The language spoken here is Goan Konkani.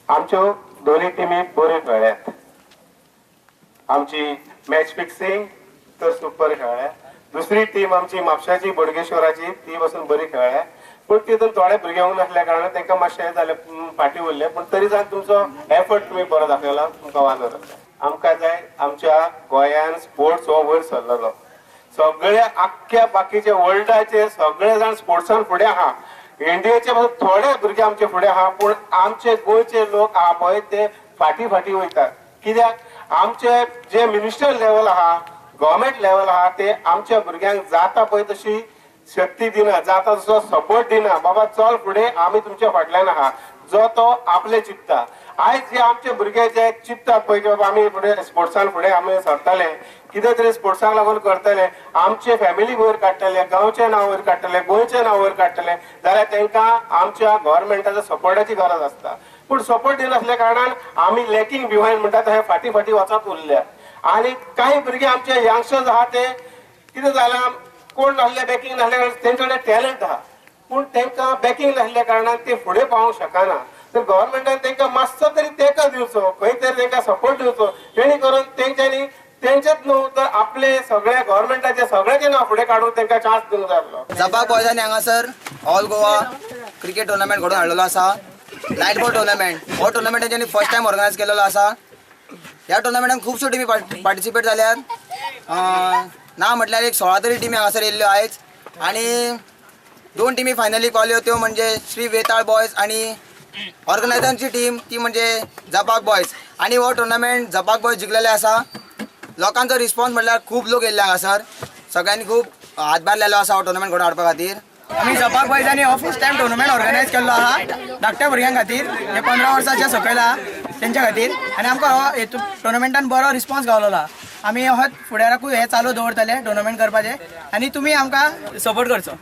आमच्यो दोनूय टिमी बऱ्यो खेळ्ळ्यात. आमची मॅच फिक्सिंग तर सुपर खेळ्ळ्या. दुसरी टीम आमची म्हापशाची, बोडगेश्वराची, ती पासून बरी खेळ्ळ्या, पूण तितून थोडे भुरगे येवंक नासल्या कारणान तांकां मातशें जालें, फाटीं उरले. पूण तरी जावन तुमचो एफर्ट तुमी बरो दाखयला, तुमकां वालोर आसा. आमकां जाय आमच्या गोंयान स्पोर्ट्स हो वयर सरलेलो. सगळे आख्ख्या बाकीचे वर्ल्डाचे सगळे जाण स्पोर्ट्सान फुडें आहा. इंडियेचे पासून थोडे भुरगे आमचे फुडें आहा, पूण आमचे गोंयचे लोक आहा पळय, ते फाटीं फाटीं वयतात. कित्याक? आमचे जे मिनिस्टर लेवल आहा, गव्हर्मेंट लेवल आहा, ते आमच्या भुरग्यांक जाता पळय तशी शक्ती दिना, जाता तसो सपोर्ट दिना. बाबा चल फुडें, आमी तुमच्या फाटल्यान आहा. जो तो आपले चिंतता. आयज जे आमचे भुरगे जे चिंततात पळय की बाबा आमी फुडें स्पोर्ट्सान फुडें आमी सरतले, कितें तरी स्पोर्ट्साक लागून करतले, आमचे फॅमिली वयर काडटले, गांवचें नांव वयर काडटले, गोंयचें नांव वयर काडटले, जाल्यार तांकां आमच्या गव्हर्मेंटाच्या सपोर्टाची गरज आसता. पूण सपोर्ट दिनासल्या कारणान आमी लॅकिंग बिहायंड म्हणटा तशें फाटीं फाटीं वचत उरल्या. आनी कांय भुरगे आमचे यंगस्टर्स आहा, ते कितें जालां, कोण नासले, बॅकिंग नासल्या कारणान, तेंचे कडेन टॅलंट आहा, पूण तांकां बॅकिंग नासल्या कारणान ते फुडें पावोंक शकना. तर गव्हर्मेंटान तांकां मातसो तरी तेंको दिवचो, खंय तरी तांकां सपोर्ट दिवचो, जेणे करून तेंच्यांनी तेंचेच न्हू तर आपले सगळे गव्हर्मेंटाचे सगळ्याचे नांव फुडें काडून तांकां चान्स दिवंक जाय आसलो. झपाक बॉयजांनी हांगासर ऑल गोवा क्रिकेट टुर्नामेंट घडोवन हाडलेलो आसा. लायट बॉल टुर्नामेंट, हो टुर्नामेंट तेंच्यांनी फर्स्ट टायम ऑर्गनायज केलेलो आसा. ह्या टुर्नामेंटान खुबश्यो टिमी पार्टिसिपेट जाल्यात. ना म्हटल्यार एक 16 तरी टिमी हांगासर येयल्ल्यो आयज आनी दोन टिमी फायनली पावल्यो, त्यो म्हणजे श्री वेताळ बॉयज आनी ऑर्गनायझरांची टीम ती म्हणजे झपाक बॉयज. आनी हो टुर्नामेंट झपाक बॉयज जिखलेले आसा. लोकांचो रिस्पॉन्स म्हटल्यार खूब लोक येयल्ले हांगासर. सगळ्यांनी खूब हातभार लायलो आसा हो टुर्नामेंट घडोवन हाडपा खातीर. आमी झपाक बॉयजांनी हो फर्स्ट टायम टुर्नामेंट ऑर्गनायज केल्लो आहा धाकट्या भुरग्यां खातीर, हे 15 वर्साच्या सकयल आहा तेंच्या खातीर. आनी आमकां हो हेतू टुर्नामेंटान बरो रिस्पॉन्स गावलेलो आहा. आमी हो फुडाराकूय हे चालू दवरतले टुर्नामेंट करपाचे आनी तुमी आमकां सपोर्ट करचो.